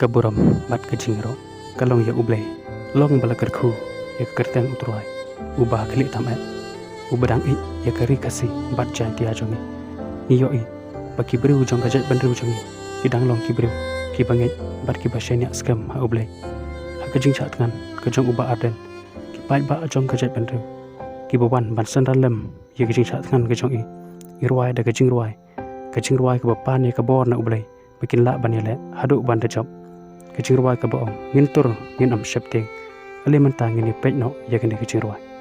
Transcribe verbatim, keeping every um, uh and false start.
Ka burom bad ka jingïaroh ka long ïa U Blei, long ba la kyrkhu ïa ka kyrteng U Trai uba khlieh tam eh, uba dang ïeit ïa ka ri Khasi bad Jaintia jong ngi. Ngi ïohi ba ki briew jong ka jaitbynriew jong ngi ki dang long ki briew kiba ngeit bad kiba shaniah skhem ha U Blei. Ha ka jingshah thngan ka jong u Bah Ardent, ki paidbah jong ka jaitbynriew kiba wan ban synran lem ïa ka jingshah thngan ka jong i, i rwai da ka jingrwai, ka jingrwai kaba pan ïa ka bor na U Blei ba kin lah ban ïaleh haduh ban da jop. Ka jingrwai kaba ong, ngin tur, ngin ym sheptieng. Ale mynta ngin ïa peit noh ïa kane ka jingrwai.